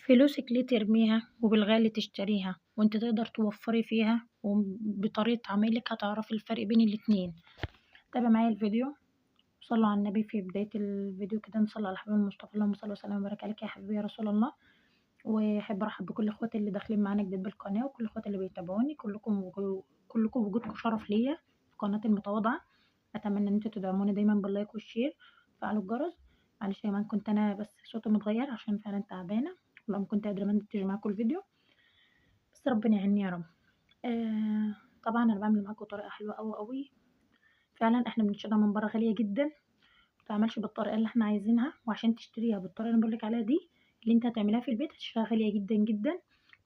فلوسِك ليه ترميها وبالغالي تشتريها وأنتِ تقدر توفّري فيها، وبطريقة عمايلِك هتعرفي الفرق بين الاتنين. تابعي معايا الفيديو، وصلوا على النبي في بداية الفيديو كده، نصلي على حبيب المصطفى، اللهم صل وسلم وبارك عليك يا حبيبي يا رسول الله. وأحب أرحب بكل إخواتي اللي داخلين معانا جديد بالقناة، وكل إخواتي اللي بيتابعوني، كلكم وجودكم شرف ليا في قناتي المتواضعة. أتمنى إن انتوا تدعموني دايما بال like وال share وتفعلوا الجرس. معلش يا جماعة كنت أنا بس صوتي متغير عشان فعلا تعبانة، والله ما كنت قادرة أمنتج معاكم الفيديو، بس ربنا يعيني يا رب. طبعا أنا بعمل معاكم طريقة حلوة أوي أوي، فعلا إحنا بنشتريها من بره غالية جدا، ما بتتعملش بالطريقة اللي إحنا عايزينها، وعشان تشتريها بالطريقة اللي أنا بقولك عليها دي اللي انت هتعمليها في البيت هتشتريها غالية جدا جدا.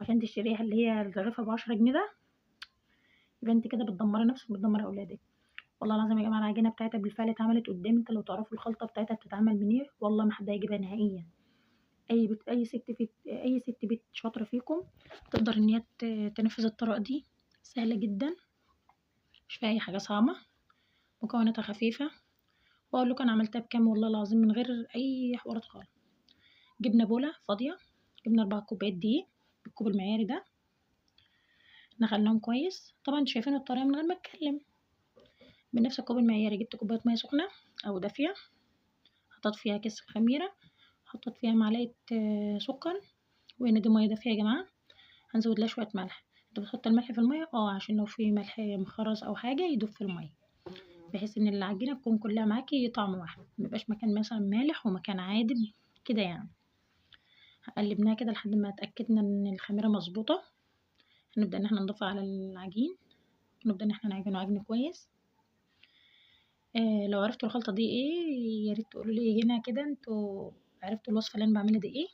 عشان تشتريها اللي هي الرغيفة ب10 جنيه ده، يبقى انت كده بتدمري نفسك وبتدمري أولادك. والله العظيم يا جماعة العجينة بتاعتها بالفعل اتعملت قدامي، انت لو تعرفوا الخلطة بتاعتها بتتعمل من ايه والله ما حد هيجيبها نهائيا. اي ست بيت شاطرة فيكم تقدر ان هي تنفذ الطريقة دي، سهلة جدا مش فيها اي حاجة صعبة، مكوناتها خفيفة. واقول لكم انا عملتها بكام والله العظيم من غير اي حوارات خالص. جبنا بوله فاضية، جبنا 4 كوبايات دقيق بالكوب المعياري ده، نخليهم كويس. طبعا انتوا شايفين الطريقة من غير ما اتكلم. بنفس الكوب المعياري جبت كوباية مية سخنة او دافيه، حطيت فيها كيس الخميره، حطيت فيها معلقه سكر، وهنا دي مية دافيه يا جماعة، هنزود لها شوية ملح. انت بتحط الملح في المية عشان لو في ملح مخرز او حاجة يدوب في المية، بحيث ان العجينة تكون كلها معاكي طعم واحد، ميبقاش مكان مثلا مالح ومكان عادب كده يعني. قلبناها كده لحد ما اتاكدنا ان الخميره مظبوطة، هنبدا ان احنا نضيفها على العجين، نبدا ان احنا نعجنه عجن كويس. لو عرفتوا الخلطة دي ايه يا ريت تقولوا لي هنا كده انتوا عرفتوا الوصفة اللي انا بعملها دي ايه.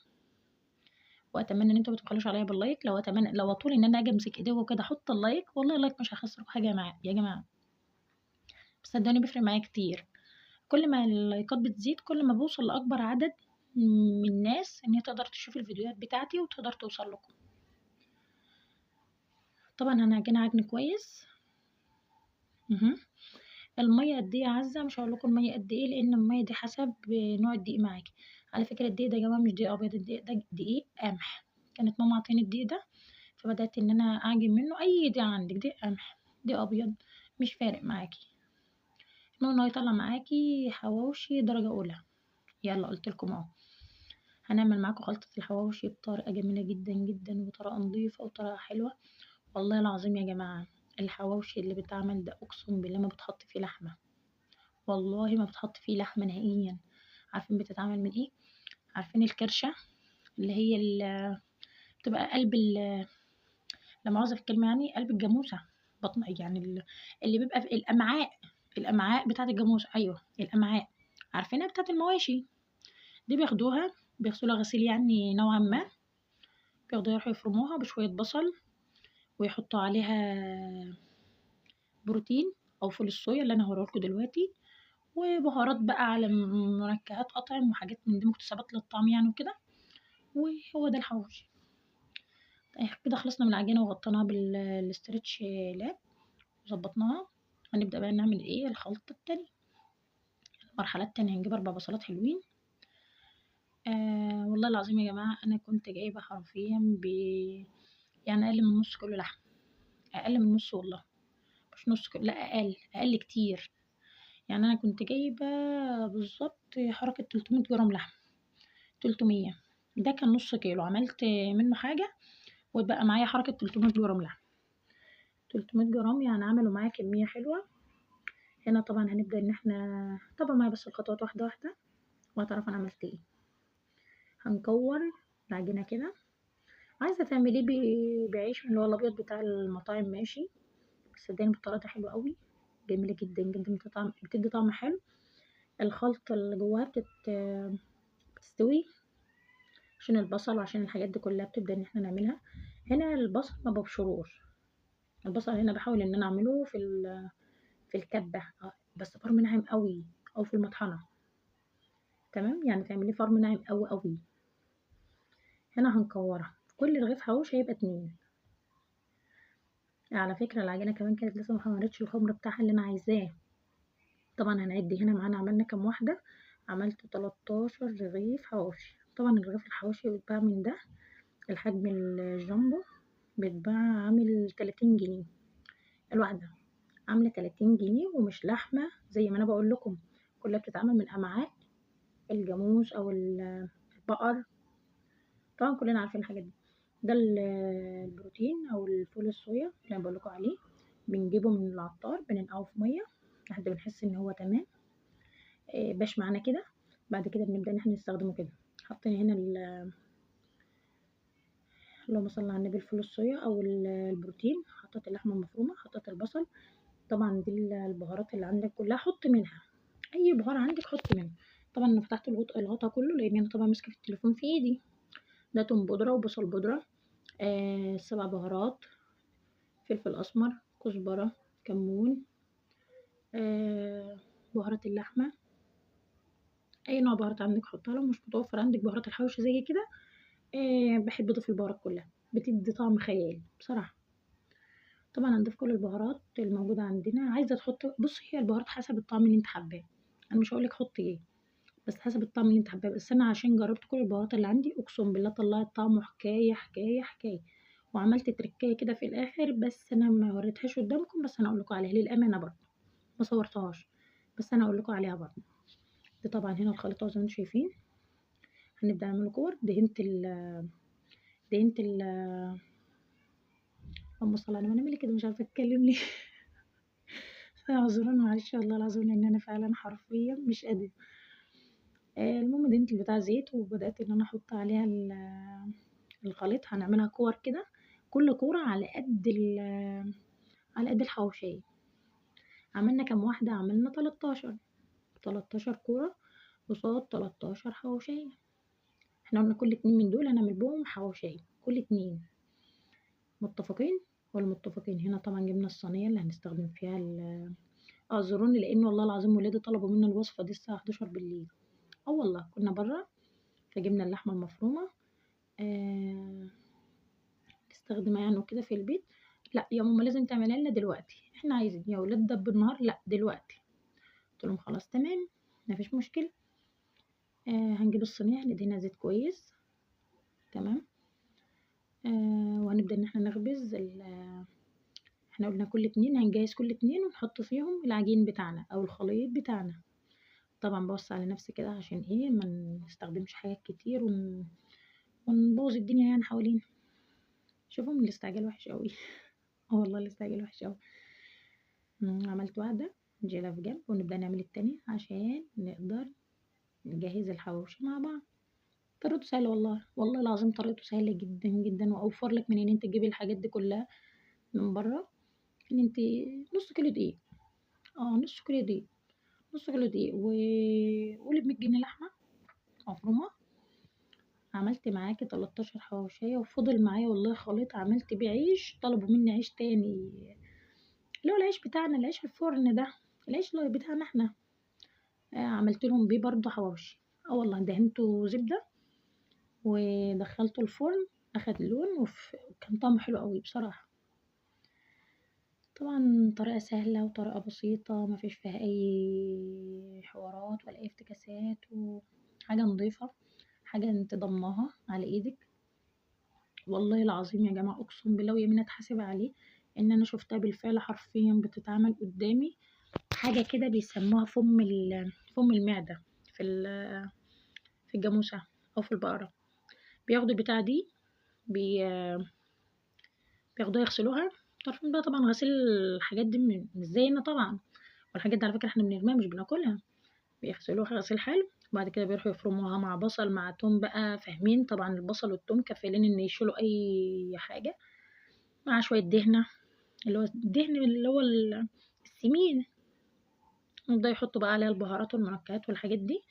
واتمنى ان انتوا ما تبخلوش عليا بال like. لو اتمنى لو اطول ان انا اجي امسك ايديكم كده احط ال like، والله ال like مش هيخسركم حاجة يا جماعة، بس صدقوني بيفرق معايا كتير. كل ما اللايكات بتزيد كل ما بوصل لاكبر عدد من الناس ان هي تقدر تشوف الفيديوهات بتاعتي وتقدر توصل لكم. طبعا هنعجنها عجن كويس. المية قد ايه يا عزه؟ مش هقول لكم المية قد ايه لان المية دي حسب نوع الدقيق معاكي. على فكرة الدقيق ده يا جماعة مش دقيق ابيض، الدقيق ده دقيق قمح. كانت ماما عطياني الدقيق ده فبدات ان انا اعجن منه. اي دقيق عندك، دقيق قمح دقيق ابيض مش فارق معاكي، المهم ان هو يطلع معاكي حواوشي درجه اولى. يلا قلت لكم اهو هنعمل معاكم خلطه الحواوشي بطريقة جميلة جدا جدا وطريقه نظيفة وطريقه حلوة. والله العظيم يا جماعة الحواوشي اللي بيتعمل ده اقسم بالله ما بتحط فيه لحمه، والله ما بتحط فيه لحمه نهائيا. عارفين بتتعمل من ايه؟ عارفين الكرشه اللي هي بتبقى قلب لا مؤاخذة في الكلمة، يعني قلب الجاموسة، بطن يعني اللي بيبقى في الامعاء، الامعاء بتاعه الجاموسة، ايوه الامعاء عارفينها بتاعه المواشي دي، بياخدوها بيغسلوها غسيل يعني نوعا ما، بياخدوها يروحوا يفرموها بشوية بصل ويحطوا عليها بروتين او فول الصويا اللي انا هوريهولكوا دلوقتي، وبهارات بقى على منكهات اطعم وحاجات من دي، مكتسبات للطعم يعني وكده. وهو ده الحواوشي. طيب كده خلصنا من العجينة وغطيناها بال stretch wrap وظبطناها. هنبدا بقى نعمل ايه الخلطة التانية، المرحلة التانية. هنجيب 4 بصلات حلوين. والله العظيم يا جماعة انا كنت جايبه حرفيا يعني اقل من نص كيلو لحم، اقل من نص والله، مش نص كيلو، لا اقل، اقل كتير. يعني انا كنت جايبه بالظبط حركة 300 جرام لحم، 300 ده كان نص كيلو، عملت منه حاجة واتبقى معايا حركة 300 جرام لحم. 300 جرام يعني عملوا معايا كمية حلوة. هنا طبعا هنبدا ان احنا طبعا معايا بس الخطوات واحدة واحدة وهتعرفوا انا عملت ايه. هنكور العجينة كده. عايزه تعمليه بعيش من اللي هو الابيض بتاع المطاعم ماشي، بس صدقني بالطريقة دي حلوة قوي، جميلة جدا جدا، بتدي طعم حلو. الخلطة اللي جواها بتستوي عشان البصل وعشان الحاجات دي كلها بتبدا ان احنا نعملها. هنا البصل ما ببشروش، البصل هنا بحاول ان انا اعمله في الكبه، بس فرم ناعم قوي او في المطحنه، تمام؟ يعني تعمليه فرم ناعم قوي قوي. هنا هنكورها، كل رغيف حواوشي هيبقى 2. على فكرة العجينة كمان كانت لسه ما خمرتش الخمر بتاعها اللي انا عايزاه. طبعا هنعد هنا معانا عملنا كام واحدة، عملت 13 رغيف حواوشي. طبعا الرغيف الحواوشي بيتباع من ده الحجم الجامبو بيتباع عامل 30 جنيه الواحدة، عاملة 30 جنيه، ومش لحمة زي ما أنا بقول لكم، كلها بتتعمل من أمعاء الجاموس أو البقر، طبعا كلنا عارفين الحاجات دي. ده البروتين أو الفول الصويا اللي أنا بقول لكم عليه، بنجيبه من العطار، بننقعه في مية لحد ما نحس إن هو تمام، باش معانا كده. بعد كده بنبدأ إن احنا نستخدمه كده. حاطين هنا اللهم صل على النبي الفول الصويا أو البروتين، حطيت اللحمة المفرومة، حطيت البصل، طبعا دي البهارات اللي عندك كلها، حط منها أي بهار عندك حط منه. طبعا أنا فتحت الغطا كله لأن أنا طبعا ماسكة في التليفون في إيدي. ده توم بودرة وبصل بودرة، 7 بهارات، فلفل أسمر، كزبرة، كمون، بهارات اللحمة، أي نوع بهارات عندك حطها. لو مش متوفر عندك بهارات الحوش زي كده، بحب أضيف البهارات كلها، بتدي طعم خيالي بصراحة. طبعا هنضيف كل البهارات الموجودة عندنا. عايزة تحط، بصي هي البهارات حسب الطعم اللي انت حباه، أنا مش هقولك حطي ايه، بس حسب الطعم اللي انت حباه. بس أنا عشان جربت كل البهارات اللي عندي أقسم بالله طلعت طعمه حكاية حكاية حكاية، وعملت تركاية كده في الآخر، بس أنا ما وريتهاش قدامكم، بس أنا أقول لكم عليها للأمانة برضه، ما صورتهاش بس أنا أقول لكم عليها برضه. دي طبعا هنا الخليط زي ما انتم شايفين. هنبدأ نعمل كور. دهنت ال دهنت ال اللهم صل على النبي، انا مالي كده مش عارفه اتكلم ليه اعذروني معلش والله العظيم، لان انا فعلا حرفيا مش قادرة. المهم دهنت البتاع زيت، وبدات ان انا احط عليها الخليط. هنعملها كور كده، كل كورة على قد على قد الحواوشيه. عملنا كام واحدة؟ عملنا 13 كورة قصاد 13 حواوشيه. احنا قلنا كل 2 من دول هنعمل بهم حواوشيه، كل 2. متفقين ولا متفقين؟ هنا طبعا جبنا الصينية اللي هنستخدم فيها اعذروني لان والله العظيم ولادي طلبوا منا الوصفة دي الساعة 11 بالليل. والله كنا بره، فجبنا اللحمة المفرومه نستخدمها يعني وكده في البيت. لا يا ماما لازم تعملها لنا دلوقتي، احنا عايزين يا ولاد ده بالنهار، لا دلوقتي. قلت لهم خلاص تمام مفيش مشكلة. هنجيب الصينية هندهنها زيت كويس تمام. وهنبدا ان احنا نخبز. احنا قلنا كل 2، هنجهز كل 2 ونحط فيهم العجين بتاعنا او الخليط بتاعنا. طبعا بوصي على نفسي كده عشان ايه ما نستخدمش حاجات كتير ونبوظ الدنيا يعني حوالينا. شوفوا من الاستعجال وحش قوي والله الاستعجال وحش قوي. عملت واحدة نشيلها في جنب ونبدا نعمل التانية عشان نقدر نجهز الحواوشي مع بعض. طريقته سهلة والله، والله العظيم طريقته سهلة جدا جدا، واوفر لك من ان انت تجيبي الحاجات دي كلها من بره. ان انت نص كيلو دقيق، نص كيلو دقيق، نص كيلو دقيق وقولي ب100 جنيه لحمه مفرومه. عملت معاكي 13 حواوشيه وفضل معايا والله خليط. عملت بيه عيش، طلبوا مني عيش تاني اللي هو العيش بتاعنا، العيش الفرن ده، العيش اللي بتاعنا احنا. عملت لهم بيه برضه حواوشي. والله دهنته زبدة ودخلته الفرن، اخد لون وكان طعمه حلو قوي بصراحة. طبعا طريقه سهلة وطريقه بسيطة، ما فيش فيها اي حوارات ولا اي افتكاسات، وحاجه نظيفة، حاجة انت ضمناها على ايدك. والله العظيم يا جماعة اقسم بالله ويمين اتحاسب عليه ان انا شفتها بالفعل حرفيا بتتعمل قدامي. حاجة كده بيسموها فم المعدة في الجاموسة او في البقرة. بياخدوا البتاعه دي، بياخدوها يغسلوها. تعرفين بقى طبعا غسيل الحاجات دي مش زينا طبعا، والحاجات دي على فكرة احنا بنرميها مش بناكلها. بيغسلوها غسيل حلو، وبعد كده بيروحوا يفرموها مع بصل مع توم بقى، فاهمين طبعا البصل والتوم كفيلين ان يشيلوا اي حاجة، مع شوية دهنه اللي هو الدهن اللي هو السمين. ويبدأ يحطوا بقى عليها البهارات والمنكهات والحاجات دي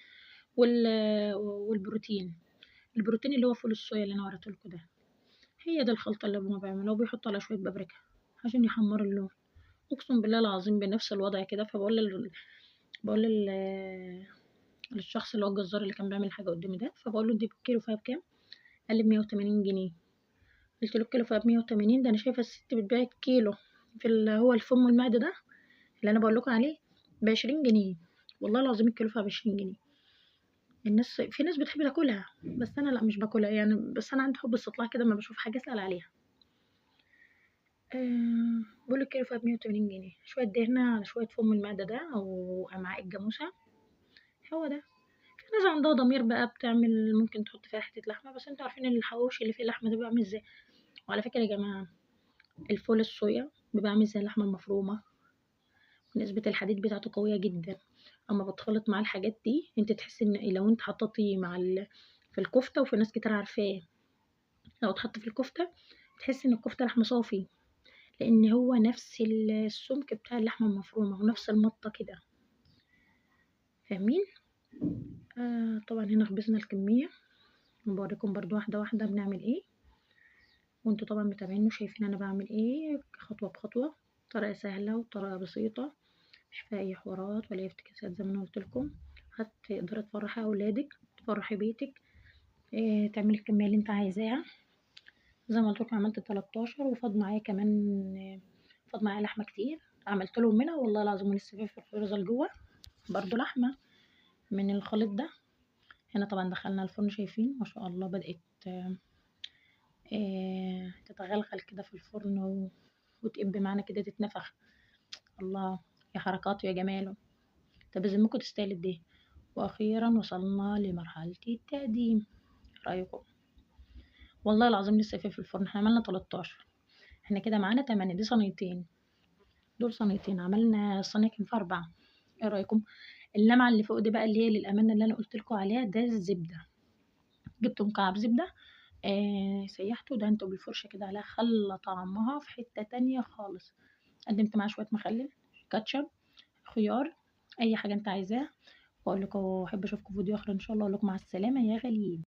والبروتين، البروتين اللي هو فول الصويا اللي انا وريته لكم ده. هي دي الخلطة اللي هما بيعملوها، وبيحطوا عليها شوية بابريكا عشان يحمروا اللون. اقسم بالله العظيم بنفس الوضع كده. فبقول بقول للشخص اللي هو الجزار اللي كان بيعمل حاجة قدامي ده، فبقول له دي الكيلو فيها بكام؟ قال لي ب180 جنيه. قلت له الكيلو فيها ب180؟ ده انا شايفه الست بتبيع الكيلو في اللي هو الفم والمعده ده اللي انا بقول لكم عليه ب20 جنيه. والله العظيم الكيلو فيها ب20 جنيه. الناس في ناس بتحب تاكلها، بس أنا لأ مش باكلها يعني، بس أنا عندي حُب استطلاع كده أمّا باشوف حاجة أسأل عليها. بيقول الكيلو فيها ب180 جنيه، شوية دهنة على شوية فم المعدة ده أو أمعاء الجاموسة، هو ده. في ناس عندها ضمير بقى بتعمل ممكن تحط فيها حتة لحمة، بس انتوا عارفين الحواوشي اللي فيه لحمة ده بيبقى عامل ازاي. وعلى فكرة يا جماعة الفول الصويا بيبقى عامل زي اللحمة المفرومة، نسبة الحديد بتاعته قوية جدا، اما بتخلط مع الحاجات دي انت تحسي ان لو انت حطيتيه مع في الكفتة، وفي ناس كتير عارفاه لو اتحط في الكفتة تحسي ان الكفتة لحمة صافي، لان هو نفس السمك بتاع اللحمة المفرومة ونفس المطة كده، فاهمين؟ طبعا هنا خبزنا الكمية، وبوريكم برضو واحدة واحدة بنعمل ايه، وانتوا طبعا متابعين وشايفين انا بعمل ايه خطوة بخطوة. طريقة سهلة وطريقة بسيطة، مش فيها اي حوارات ولا اي افتكاسات زي ما انا قلت لكم. هتقدري تفرحي اولادك، تفرحي بيتك، تعملي الكمية اللي انت عايزاها. زي ما قلت لكم عملت 13 وفاض معايا كمان، فاض معايا لحمة كتير عملت لهم منها والله العظيم، ولسه في الفريزر جوه برضو لحمة من الخليط ده. هنا طبعا دخلنا الفرن، شايفين ما شاء الله بدأت تتغلغل كده في الفرن وتقب معانا كده، تتنفخ. الله يا حركاته يا جماله. طب اذنكم تستاهل دي. واخيرا وصلنا لمرحلة التقديم. رايكم؟ والله العظيم لسه في الفرن. احنا عملنا 13، احنا كده معانا 8، دي صينيتين، دول صينيتين، عملنا الصينية كان فيها 4. ايه رايكم؟ اللمعة اللي فوق دي بقى اللي هي للامانة اللي انا قلت لكم عليها، ده الزبدة. جبت مكعب زبدة، سيحته ودهنته بالفرشه كده عليها، خلى طعمها في حتة تانية خالص. قدمت معاه شوية مخلل، كاتشب، خيار، اي حاجة انت عايزاها. واقول لكم احب اشوفكم في فيديو اخر ان شاء الله. اقول لكم مع السلامة يا غاليين.